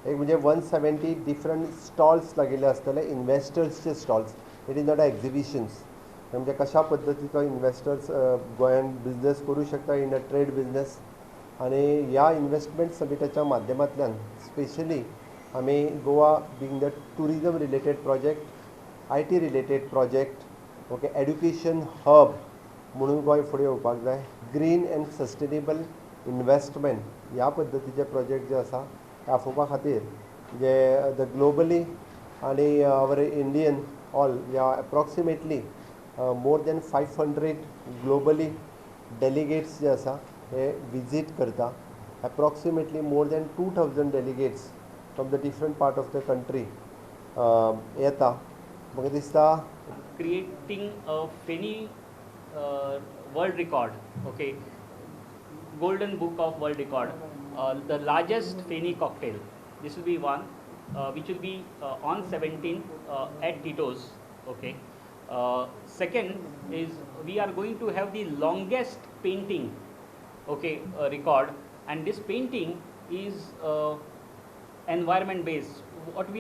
एक म्हणजे 170 different stalls लागिल्ले आसतले, इन्वेस्टर्सचे stalls. It is not a exhibitions. म्हणजे कशा पद्दतीचो इन्वेस्टर्स गोंयान बिजनेस करूं शकता इन अ ट्रेड बिजनेस. आनी ह्या इन्वेस्टमेंट समिटाच्या माध्यमांतल्यान स्पेशली आमी Goa being the tourism related project, IT related project, okay, education hub म्हणून गोंय फुडें येवपाक जाय. ग्रीन अँड सस्टेनेबल इन्वेस्टमेंट ह्या पद्दतीचे प्रोजेक्ट जे आसा ते आफोवपा खातीर जे the globally आनी our Indian all या approximately more than 500 globally delegates जे आसा हे विजीट करता. Approximately more than 2000 delegates from the different part of the country येता. म्हाका दिसता creating a Feni world record, okay, Golden Book of World Record, the largest Feni cocktail. This will be one, which will be on 17th at Tito's, okay. Second is we are going to have the longest painting, okay, record, and this painting is environment based. What we